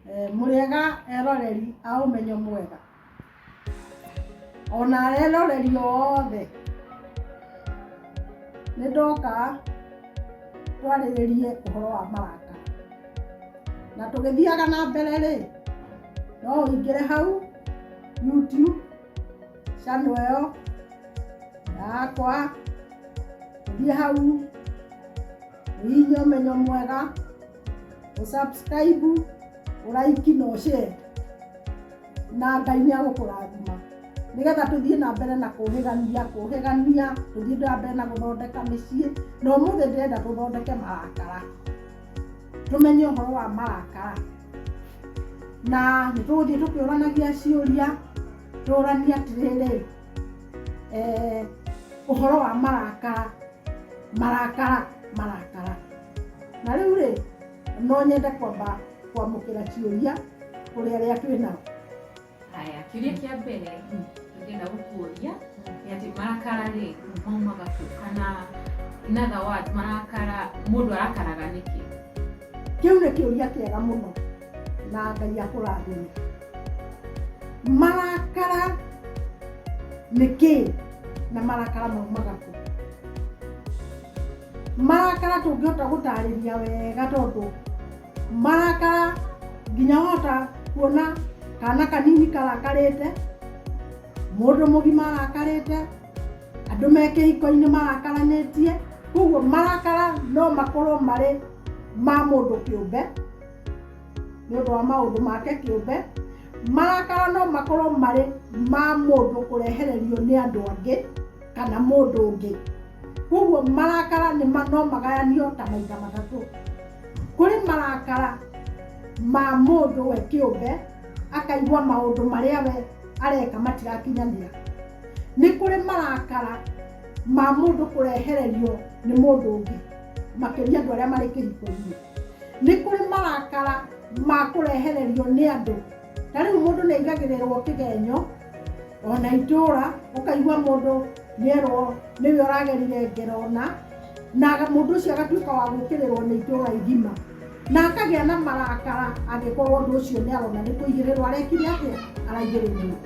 Mũrĩega eroreri a ũmenyo mwega ona eroreri othe, nĩ ndoka twarĩrĩrie ũhoro wa marakara. Na tũgĩthiaga na mbere rĩ, no ũingĩre hau YouTube channel ĩyo yakwa, ũthiĩ hau ũhihinye ũmenyo mwega, ũ subscribe, ũ like na ũ share, na Ngai nĩ agũkũrathima nĩgetha tũthiĩ na mbere na kũhĩgania kũhĩgania, tũthiĩ na mbere na gũthondeka mĩciĩ. Na ũmũthĩ ndĩrenda tũthondeke marakara, tũmenye ũhoro wa marakara, na nĩ tũgũthiĩ tũkĩũranagia ciũria, tũranie atĩrĩrĩ, ũhoro wa marakara, marakara, marakara. Na rĩu rĩ, no nyende kwamba kwamũkĩra ciũria kũrĩ arĩa twĩ nao. Haya, kĩũria kĩa mbere tũngĩenda gũkũria nĩ atĩ marakara rĩ, maumaga kũ? Kana in other words, marakara, mũndũ arakaraga nĩkĩ? Kĩu nĩ kĩũria kĩega mũno na Ngai akũrathime. Marakara nĩ kĩĩ na marakara maumaga kũ? Marakara tũngĩhota gũtarĩria wega, tondũ marakara nginya wahota kuona kana kanini karakarĩte, mũndũ mũgima arakarĩte, andũ me kĩhiko-inĩ marakaranĩtie. Koguo marakara no makorwo marĩ ma mũndũ kĩũmbe nĩ ũndũ wa maũndũ make kĩũmbe. Marakara no makorwo marĩ ma mũndũ kũrehererio nĩ andũ angĩ kana mũndũ ũngĩ. Koguo marakara no magayanio ta maita matatũ. Kũrĩ marakara ma mũndũ we kĩũmbe, akaigua maũndũ marĩa we areka matirakinyanĩra. Nĩ kũrĩ marakara ma mũndũ kũrehererio nĩ mũndũ ũngĩ, makĩria andũ arĩa marĩ kĩhiko-inĩ. Nĩ kũrĩ marakara ma kũrehererio nĩ andũ. Ta rĩu mũndũ nĩ aigagĩrĩrwo kĩgenyo ona itũra, ũkaigua mũndũ nĩerwo nĩwe ũragerire ngero na mũndũ ũcio agatuĩka wa gũkĩrĩrwo nĩ itũra igima na akagĩa na marakara, angĩkorwo ũndũ ũcio nĩ arona nĩ kũigĩrĩrwo arekire atĩa, araigĩrĩirwo.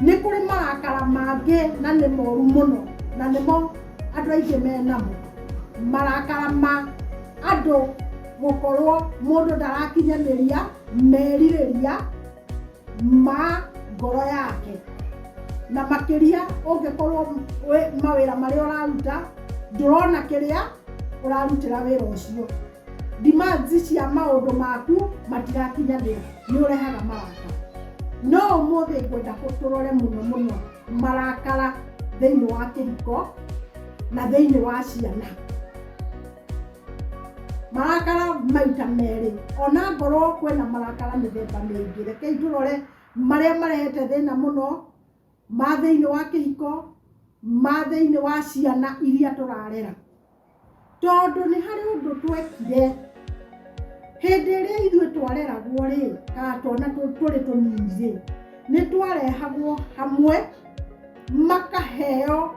Nĩ kũrĩ marakara mangĩ na nĩ moru mũno, na nĩmo andũ aingĩ menamo, marakara ma andũ gũkorwo mũndũ ndarakinyanĩria merirĩria ma ngoro yake, na makĩria ũngĩkorwo mawĩra marĩa ũraruta ndũrona kĩrĩa ũrarutĩra wĩra ũcio, demands cia maũndũ maku matirakinyanĩra, nĩ ũrehaga marakara. No ũmũthĩ ngwenda tũrore mũno mũno marakara thĩinĩ wa kĩhiko na thĩinĩ wa ciana. Marakara maita merĩ, ona ngorwo kwĩna marakara mĩthemba mĩingĩ, rekei tũrore marĩa marehete thĩna mũno ma thĩinĩ wa kĩhiko, ma thĩinĩ wa ciana iria tũrarera. Tondũ nĩ harĩ ũndũ twekire hĩndĩ ĩrĩa ithuĩ twareragwo rĩ, kana twana tũrĩ tũnini rĩ, nĩ twarehagwo hamwe makaheo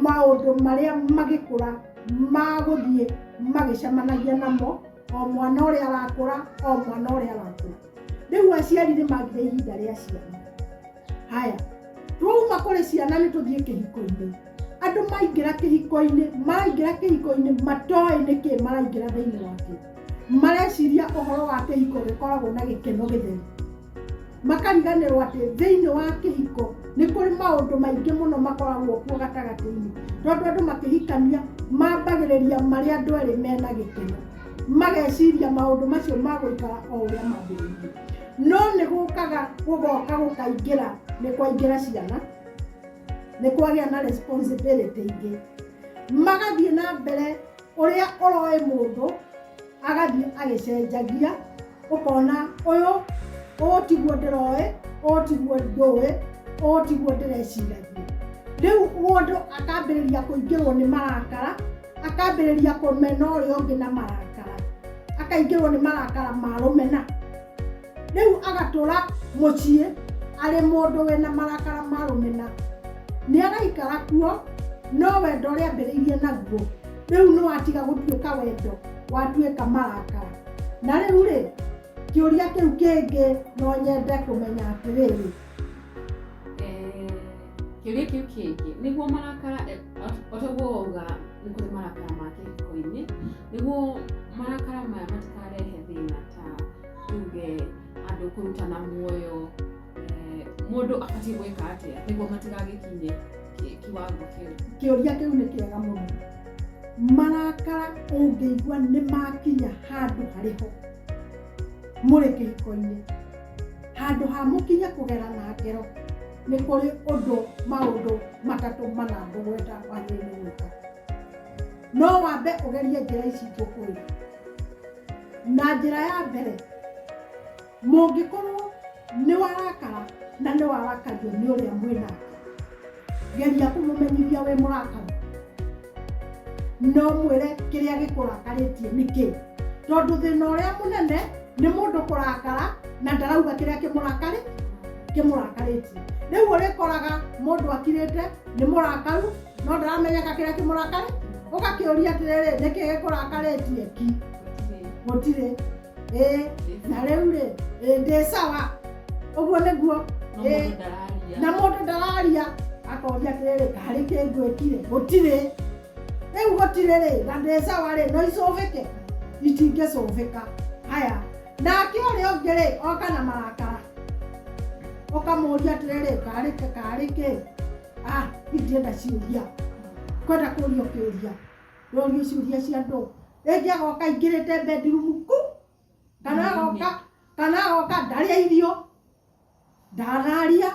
maũndũ marĩa magĩkũra magũthiĩ magĩcemanagia namo, o mwana ũrĩa arakũra, o mwana ũrĩa arakũra. Rĩu aciari nĩ magire ihinda rĩa ciana. Haya, twauma kũrĩ ciana nĩ tũthiĩ kĩhiko-inĩ. Andũ maingĩra kĩhiko-inĩ, maraingĩra kĩhiko-inĩ matoĩ nĩkĩ maraingĩra thĩinĩ wakĩo. Mareciria ũhoro wa kĩhiko gĩkoragwo na gĩkeno gĩtheri. Makariganĩrwo atĩ thĩinĩ wa kĩhiko nĩ kũrĩ maũndũ maingĩ mũno makoragwo kuo gatagatĩ-inĩ. Tondũ andũ makĩhikania mambagĩrĩria marĩ andũ erĩ mena gĩkeno. Mageciria maũndũ macio magũikara o ũrĩa mambĩrĩirie. No nĩ gũkaga gũgoka gũkaingĩra, nĩ kwaingĩra ciana, nĩ kwagĩa na responsibility ingĩ. Magathiĩ na mbere ũrĩa ũroĩ mũndũ agathiĩ agĩcenjagia, ũkona ũyũ ũũ tiguo ndĩroĩ, ũũ tiguo ndũĩ, ũũ tiguo ndĩreciragia. Rĩu mũndũ akambĩrĩria kũingĩrwo nĩ marakara, akambĩrĩria kũmena ũrĩa ũngĩ na marakara, akaingĩrwo nĩ marakara ma rũmena. Rĩu agatũra mũciĩ arĩ mũndũ wĩna marakara ma rũmena. Nĩ araikara kuo, no wendo ũrĩa ambĩrĩirie naguo rĩu nĩ watiga gũtuĩka wendo, watuĩka marakara. Na rĩu rĩ, Kĩũria kĩu kĩngĩ no nyende kũmenya atĩrĩrĩ. Kĩũria kĩu kĩngĩ, nĩguo marakara, o taguo wauga nĩ kũrĩ marakara ma kĩhiko-inĩ, nĩguo marakara maya matikarehe thĩna ta tuge andũ kũrutana muoyo, mũndũ abatiĩ gwĩka atĩa nĩguo matigagĩkinye kiwango kĩu? Kĩũria kĩu nĩ kĩega mũno. Marakara ũngĩigua nĩ makinya handũ harĩ ho mũrĩ kĩhiko-inĩ, handũ ha mũkinye kũgerana ngero, nĩ kũrĩ ũndũ maũndũ matatũ mana ngũgweta wagĩrĩirwo nĩ gwĩka. No wambe ũgerie njĩra ici ngũkwĩra. Na njĩra ya mbere, mũngĩkorwo nĩ warakara na nĩ warakario nĩ ũrĩa mwĩnake, geria kũmũmenyithia wĩ mũrakaru, no mwĩre kĩrĩa gĩkũrakarĩtie nĩ kĩ, tondũ thĩna ũrĩa mũnene nĩ mũndũ kũrakara na ndarauga kĩrĩa kĩmũrakarĩtie. Rĩu ũrĩkoraga mũndũ akirĩte nĩ mũrakaru no ndaramenyeka kĩrĩa kĩmũrakarĩ, ũgakĩũria atĩrĩrĩ, nĩkĩ gĩkũrakarĩtie? Ki gũtirĩ. Ĩĩ, na rĩu rĩ, ĩ ndĩ sawa, ũguo nĩguo. No Ĩĩ. mũndũ ndararia. Na mũndũ ndararia, akoria atĩrĩrĩ, karĩ kĩ ngwĩkire? Gũtirĩ. Rĩu gũtirĩ rĩ, na ndĩ sawa rĩ, no icũbĩke? Itingĩcũbĩka. Haya, nake ũrĩa ũngĩ rĩ, oka na marakara, ũkamũria atĩrĩrĩ, karĩ kĩ? Ah, ingĩenda ciũria, kwenda kũrio kĩũria, rũrio ciũria cia andũ. Rĩngĩ agoka aingĩrĩte bedroom ku, kana agoka ndarĩa irio, ndanaria,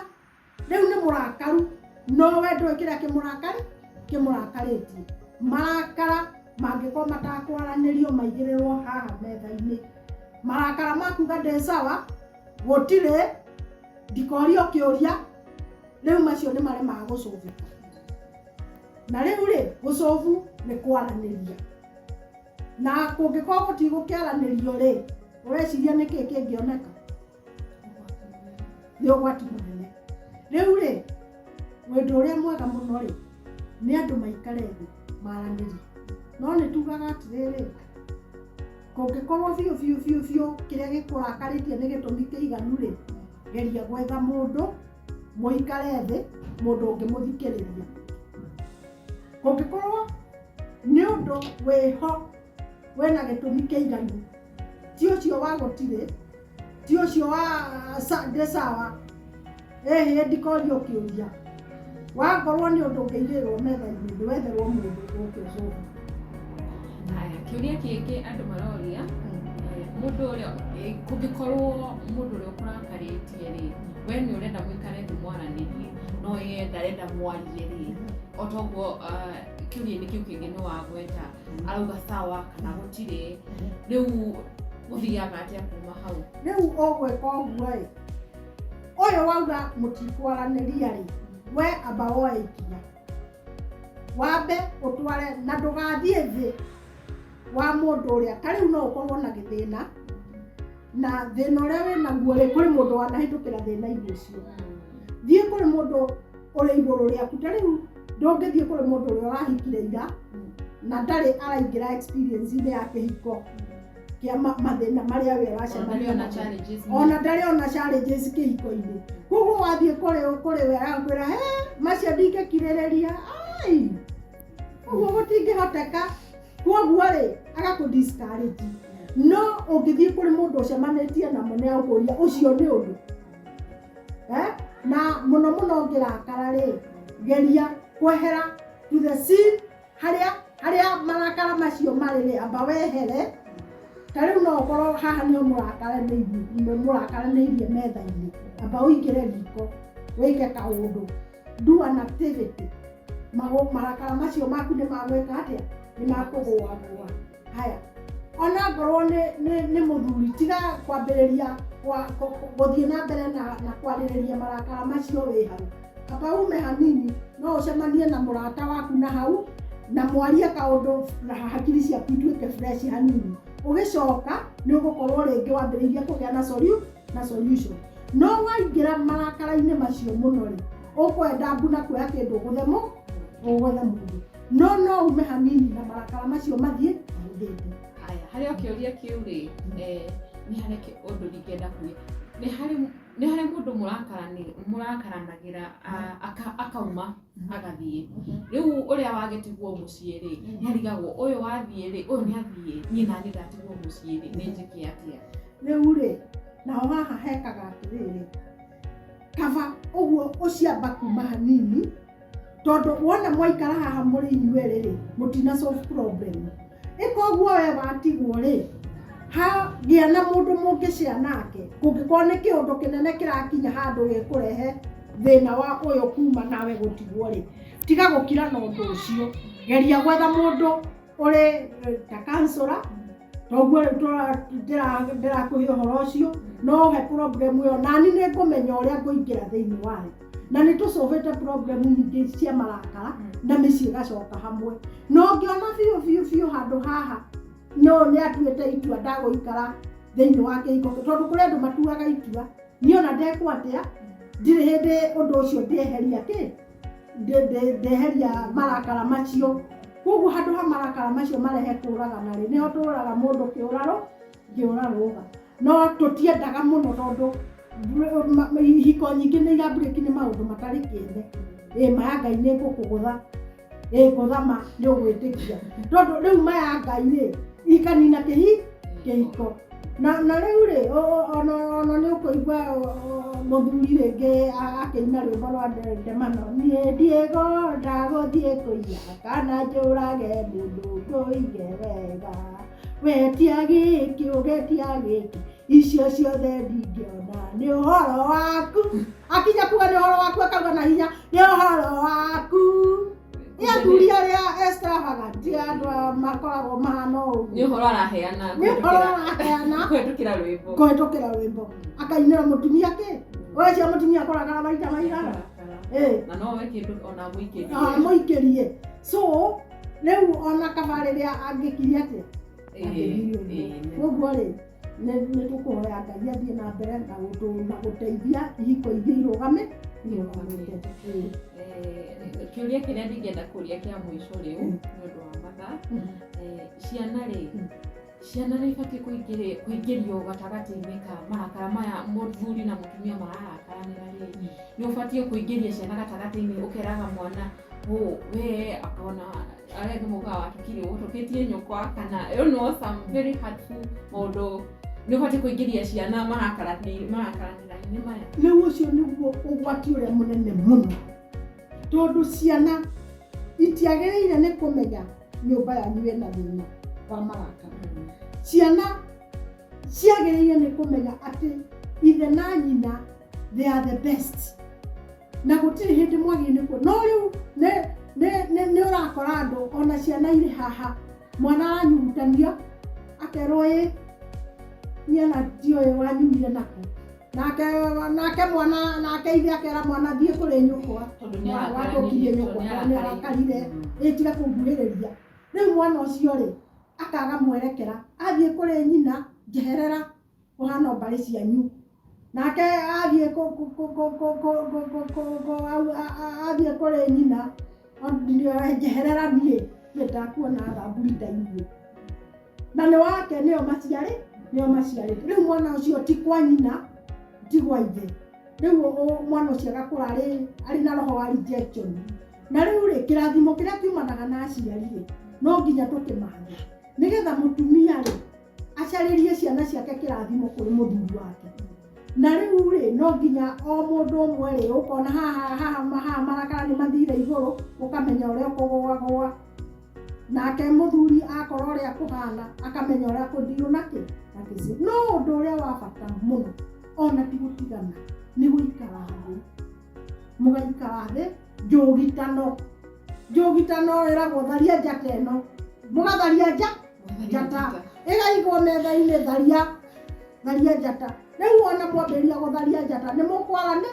rĩu nĩ mũrakaru, no we ndũĩ kĩrĩa kĩmũrakarĩtie. Marakara mangĩkorwo matakwaranĩrio maigĩrĩrwo haha metha-inĩ, marakara makuga ndĩ sawa, gũtirĩ, ndikorio kĩũria, rĩu macio nĩ marĩ ma gũcũbĩka. Na rĩu rĩ, gũcũbu nĩ kwaranĩria, na kũngĩkorwo gũtigũkĩaranĩrio rĩ, ũreciria nĩ kĩĩ kĩngĩoneka? Nĩ ũgwati mũnene. Rĩu rĩ, wĩndũ ũrĩa mwega mũno rĩ, nĩ andũ maikare thĩ maranĩrie. No nĩ tugaga atĩrĩrĩ, kũngĩkorwo biũ biũ biũ biũ kĩrĩa gĩkũrakarĩtie nĩ gĩtũmi kĩiganu rĩ, geria gwetha mũndũ mũikare thĩ, mũndũ ũngĩmũthikĩrĩria. Kũngĩkorwo nĩ ũndũ wĩho wĩna gĩtũmi kĩiganu, ti ũcio wa gũtirĩ, ti ũcio wa ndĩ sawa, ĩhĩ ndikorio kĩũria, wakorwo nĩ ũndũ ũngĩigĩrĩrwo metha-inĩ, nĩ wetherwo mũndũ ũke ũcũnge. Haya, kĩũria kĩngĩ andũ maroria, mũndũ ũrĩa, kũngĩkorwo mũndũ ũrĩa ũkũrakarĩtie rĩ, we nĩ ũrenda mũikare thĩ mwaranĩrie, no ye ndarenda mwarie rĩ, o toguo kĩũria-inĩ kĩu kĩngĩ nĩ wagweta arauga sawa kana gũtirĩ, rĩu gũthiaga atĩa kuma hau? Rĩu ũgwĩka ũguo ĩ, ũyũ wauga mũtikwaranĩria rĩ, we amba woe ikinya, wambe ũtware na ndũgathiĩ thĩ wa mũndũ ũrĩa. Ta rĩu no ũkorwo na gĩthĩna, na thĩna ũrĩa wĩ naguo rĩ, kũrĩ mũndũ wanahĩtũkĩra thĩna-inĩ ũcio. Thiĩ kũrĩ mũndũ ũrĩ igũrũ rĩaku. Ta rĩu ndũngĩthiĩ kũrĩ mũndũ ũrĩa ũrahikire ira na ndarĩ araingĩra experience-inĩ ya kĩhiko kĩa mathĩna marĩa we Ona ũracemania ndarĩ ona namo. challenges. Ona ndarĩ ona challenges kĩhiko-inĩ. Koguo wathiĩ kũrĩ we, arakwĩra he macio ndingĩkirĩrĩria, ai ũguo gũtingĩhoteka. Koguo rĩ, agakũ discourage. No ũngĩthiĩ kũrĩ mũndũ ũcemanĩtie namo, nĩ agũkũria ũcio nĩ ũndũ, eh? Na mũno mũno ũngĩrakara rĩ, geria kwehera to the scene harĩa marakara macio marĩ rĩ, amba wehere. Ta rĩu no ũkorwo haha nĩho mũrakaranĩirie metha-inĩ, amba ũingĩre riko wĩke kaũndũ, do an activity. Marakara macio maku nĩ magwĩka atĩa? Nĩ makũgũagũa. Haya, ona ngorwo nĩ mũthuri, tiga kwambĩrĩria gũthiĩ na mbere na kwarĩrĩria marakara macio wĩ hau. Amba ume hanini, no ũcemanie na mũrata waku na hau na mwarie kaũndũ na hakiri ciaku ituĩke fresh hanini. Ũgĩcoka nĩ ũgũkorwo rĩngĩ wambĩrĩirie kũgĩa na solution. No waingĩra marakara-inĩ macio mũno rĩ, ũkwenda mbuna kuoya kĩndũ ũgũthe ũgũthe mũndũ. No ume hanini na marakara macio mathiĩ mahũthĩte. Haya, harĩ o kĩũria kĩu rĩ, Nĩ harĩ ũndũ ndingĩenda kuuga, nĩ harĩ mũndũ mũrakaranagĩra akauma agathiĩ. Rĩu ũrĩa wagĩtigwo mũciĩ rĩ, nĩ arigagwo, ũyũ wathiĩ rĩ, ũyũ nĩ athiĩ, niĩ nani ndatigwo mũciĩ rĩ, nĩ njĩke atĩa? Rĩu rĩ, naho haha hekaga atĩrĩrĩ, kaba ũguo ũciamba kuma hanini, tondũ wona mwaikara haha mũrĩ inyuerĩ rĩ, mũtina solve problem. Ĩka ũguo, we watigwo rĩ, hagĩa na mũndũ mũngĩcea nake. Kũngĩkorwo nĩ kĩũndũ kĩnene kĩrakinya handũ gĩkũrehe thĩna wa ũyũ kuma nawe gũtigwo rĩ, tiga gũkira na ũndũ ũcio. Geria gwetha mũndũ ũrĩ ta counselor. Toguo rĩu ndĩrakũhe ũhoro ũcio, no ũhe problem ĩyo, nani nĩ ngũmenya ũrĩa ngũingĩra thĩinĩ wayo, na nĩ tũcũbĩte problem nyingĩ cia marakara na mĩciĩ ĩgacoka hamwe. No ngĩona biũ biũ biũ handũ haha no nĩ atuĩte itua ndagũikara thĩinĩ wa kĩhiko, tondũ kũrĩ andũ matuaga itua, niĩ ona ndekwo atĩa ndirĩ hĩndĩ ũndũ ũcio ndĩeheria kĩ ndeheria marakara macio. Koguo handũ ha marakara macio marehe kũragana rĩ, nĩho tũraga mũndũ kĩũrarũ kĩũrarũga. No tũtiendaga mũno, tondũ ihiko nyingĩ nĩ irabreki nĩ maũndũ matarĩ kĩene. Ĩ maya Ngai nĩ ngũkũgũtha, ĩ ngũthama nĩ ũgwĩtĩkia, tondũ rĩu maya Ngai rĩ ikanina kĩhiko. Na rĩu rĩ, ona nĩ ũkũigua mũthuri rĩngĩ akĩina rwĩmbo rwa ndemano, niĩ ndiĩgonda gũthiĩ kũiya kana njũrage mũndũ, ngũige wega, wetia gĩkĩ ũgetia gĩkĩ, icio ciothe ndingĩona, nĩ ũhoro waku. Akinya kuga nĩ ũhoro waku, akauga na hinya, nĩ ũhoro waku. Nĩ athuri arĩa extravagant, andũ a makoragwo mahana ũguo. Nĩ ũhoro araheana. Nĩ ũhoro araheana. Kũhetũkĩra rwĩmbo. Kũhetũkĩra rwĩmbo, akainĩra mũtumia kĩ ũrecia mũtumia kũrakara maita maigana. Ĩ. Na no we kĩndũ ona mũikĩrie. Mũikĩrie. So rĩu ona kaba rĩrĩa angĩkirie atĩa, angĩgirio ũguo. Koguo rĩ, nĩ tũkũhoya Ngai athiĩ na mbere na gũteithia ihiko iria irũgamĩte. Ĩ. Kĩũria kĩrĩa ndingĩenda kũria kĩa mũico rĩu nĩ ũndũ wa mathaa, ciana rĩ, ciana nĩ ibatiĩ kũingĩrio gatagatĩ-inĩ ka marakara maya mũthuri na mũtumia mararakaranĩra rĩ? Nĩ ũbatiĩ kũingĩria ciana gatagatĩ-inĩ, ũkeraga mwana ũ we akona arĩa angĩ maugaga watukire ũtũkĩtie nyũkwa, kana some very hurtful maũndũ? Nĩ ũbatiĩ kũingĩria ciana marakaranĩra-inĩ maya? Rĩu ũcio nĩguo ũgwati ũrĩa mũnene mũno, tondũ ciana itiagĩrĩire nĩ kũmenya nyũmba yanyu ĩna thĩna wa marakara. Ciana ciagĩrĩire nĩ kũmenya atĩ ithe na nyina, they are the best, na gũtirĩ hĩndĩ mwagĩrĩire nĩ kuo. No rĩu nĩ ũrakora andũ ona ciana irĩ haha, mwana aranyurutania akerwo, ĩ niĩ ona ndiũĩ wanyumire nakũ. Nake mwana, nake ithe akera mwana, thiĩ kũrĩ nyũkwa. Tondũ nĩ watũkirie nyũkwa, tondũ nĩ arakarire, ĩ tiga kũnguhĩrĩria. Rĩu mwana ũcio rĩ, akaga mwerekera, athiĩ kũrĩ nyina, njeherera, ũhana o mbarĩ cianyu. Nake athiĩ athiĩ kũrĩ nyina, njeherera, niĩ ndakuona thamburi ta inyuĩ. Na nĩ wake, nĩo maciarĩ, nĩo maciarĩte. Rĩu mwana ũcio ti kwa nyina, ti gwa ithe. Rĩu mwana ũcio agakũra arĩ na roho wa rejection. Na rĩu rĩ, kĩrathimo kĩrĩa kiumanaga na aciari rĩ, no nginya tũkĩmathe, nĩgetha mũtumia rĩ acarĩrie ciana ciake kĩrathimo kũrĩ mũthuri wake. Na rĩu rĩ, no nginya o mũndũ ũmwe rĩ, ũkona haha haha haha marakara nĩ mathire igũrũ, ũkamenya ũrĩa ũkũgũagũa. Nake mũthuri akorwo ũrĩa kũhana, akamenya ũrĩa kũndirũ nakĩ na kĩcio. No ũndũ ũrĩa wa bata mũno ona ti gũtigana, nĩ gũikara thĩ, mũgaikara thĩ njũgitano. Njũgitano ĩragwo tharia njata ĩno, mũgatharia njata ĩgaigwo metha-inĩ, tharia, tharia njata. Rĩu ona mwambĩrĩria gũtharia njata, nĩ mũkwarani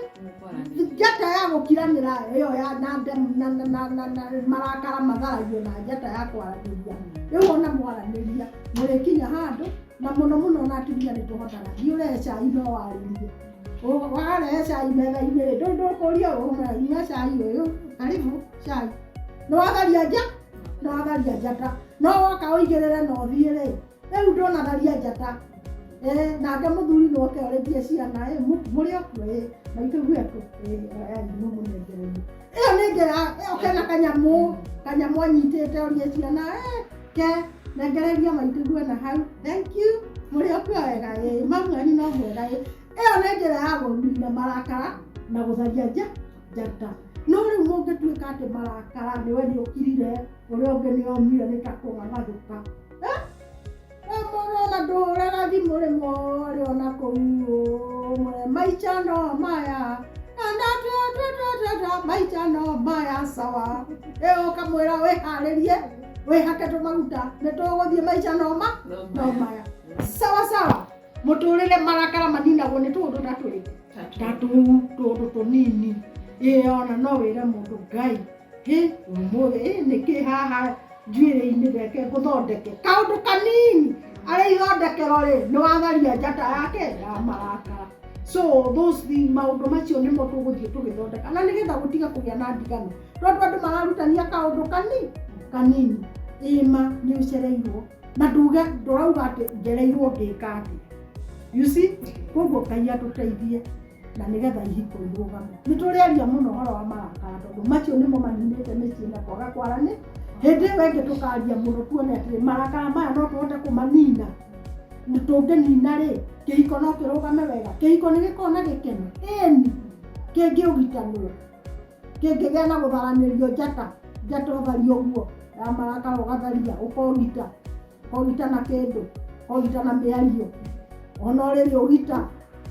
njata ya gũkiranĩra ĩyo ya na na na na na na marakara matharagio na njata ya kwaranĩria. Rĩu ona mwaranĩria, mũrĩkinya handũ, na mũno mũno na atumia nĩ tũhotaga. Thiĩ ũrehe cai, no warĩrie. Warehe cai metha-inĩ rĩ, ndũkũria nyua cai ũyũ, karibu cai. Nĩ watharia nja, nĩ watharia njata. No woka ũigĩrĩre na ũthiĩ rĩ, rĩu ndũnatharia njata. Nake mũthuri no oke orĩtie ciana, mũrĩ o kuo? Maitũ gwetũ, oyai mũmũnengererie. Ĩyo nĩ njĩra, oke na kanyamũ, kanyamũ anyitĩte orie ciana, ke nengereria maitũ guona hau, thank you, mũrĩ o kuo wega? Mamu wanyu no mwega? Ĩyo nĩ njĩra ya kũnina marakara na gũtharia njata. No rĩu mũngĩtuĩka atĩ marakara nĩwe nĩ ũkirire, ũrĩa ũngĩ nĩ omire, nĩ ta kũgagathũka. Mũrona ndũhũraga thimũ rĩmwe ũrĩ ona kũu ũmwe, maica no maya maica no maya sawa. Ĩ ũkamwĩra wĩharĩrie, wĩhake tũmaguta, nĩ tũgũthiĩ, maica no ma no maya sawa sawa. Mũtũrĩre marakara maninagwo nĩ tũũndũ ta tũrĩ ta tũu, tũũndũ tũnini. Ĩ ona no wĩre mũndũ, Ngai, hĩ, ũmũthĩ ĩ nĩkĩ haha njuĩrĩ-inĩ, reke ngũthondeke kaũndũ kanini. Arĩa ithondekero rĩ, nĩ watharia njata yake ya marakara. So those things, maũndũ macio nĩmo tũgũthiĩ tũgĩthondeka na nĩgetha gũtige kũgĩa na ndigano, tondũ andũ mararutania kaũndũ kanini. Ĩma nĩ ũcereirwo na nduge ndũrauga atĩ njereirwo ngĩka atĩ, you see. Koguo Ngai atũteithie na nĩgetha ihiko irũgame. Nĩ tũrĩaria mũno ũhoro wa marakara, tondũ macio nĩmo maninĩte mĩciĩ na kwaga kwarani. Hĩndĩ ĩyo ĩngĩ tũkaria mũno tuone atĩrĩ, marakara maya no tũhote kũmanina? Nĩ tũngĩnina rĩ, kĩhiko no kĩrũgame wega? Kĩhiko nĩ gĩkoragwo na gĩkeno ĩni kĩngĩũgitanwo, kĩngĩgĩa na gũtharanĩrio njata. Njata ũtharia ũguo ya marakara, ũgatharia, ũkogita, ũkogita na kĩndũ, ũkogita na mĩario, ona ũrĩrĩ ũgita,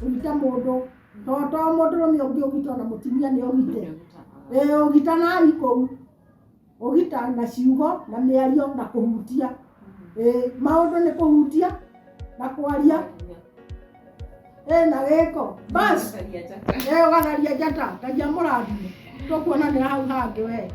ũgita mũndũ to mũndũrũme ũngĩ ũgita, ona mũtumia nĩ ũgite. Ĩ ũgitanai kũu, ũgita na ciugo na mĩario na kũhutia. Ĩ maũndũ nĩ kũhutia na kwaria, ĩ na gĩko bas, ĩ ũgatharia njata. Ngai amũrathime, tũkuonanĩra hau hangĩ we.